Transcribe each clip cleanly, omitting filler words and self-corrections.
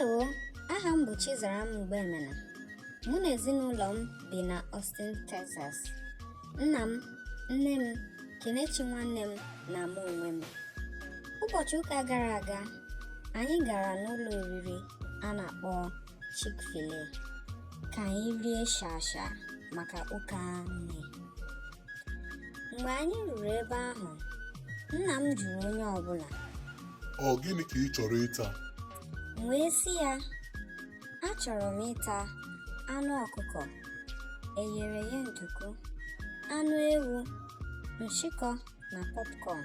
Ndewo, aha m bụ Chizaram Mgbemena. Mụ na ezinụlọ m bi na Austin, Texas. Nna m, nne m, Kenechi nwanne m na mụ onwe m. Ụbọchị ụka gara aga, anyị gara n'ụlọ oriri a na-akpọ Chick-fil-A ka anyị rie shasha maka ụka nne. Mgbe anyị ruru ebe ahụ, nna m jụrụ onye ọbụla. Ọ gịnị ka ị chọrọ ịta? M wee sị ya, achọrọ m ịta anụ ọkụkọ, eyereye nduku, anụ ewu, nshịkọ na popcorn.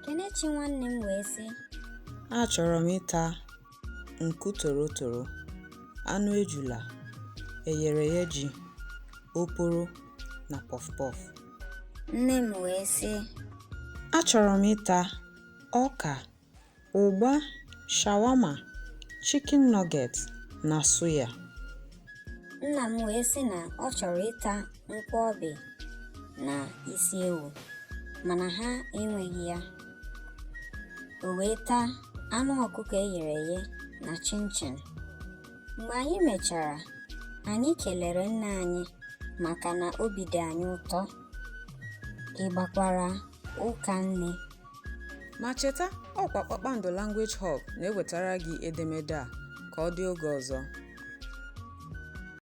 Kenechi nwanne m wee sị, Achọrọ m ịta nku torotoro, anụ ejula, eyereye ji, oporo na puff-puff. Nne m wee sị, Achọrọ m ịta ọka, ụgba, shawama, chicken nugget na suya. Nna m wee sị na ọ chọrọ ịta nkwobi na isi ewu, mana ha enweghị ya. O wee taa anụ ọkụkọ e ghere eghe na chinchin. Mgbe anyị mechara, anyị kelere nna anyị maka na obi dị anyị ụtọ. Ị gbakwara ụka nne? Ma cheta, ọkwa Kpakpando Language Hub na-ewetara gị edemede a. Ka ọ dị oge ọzọ.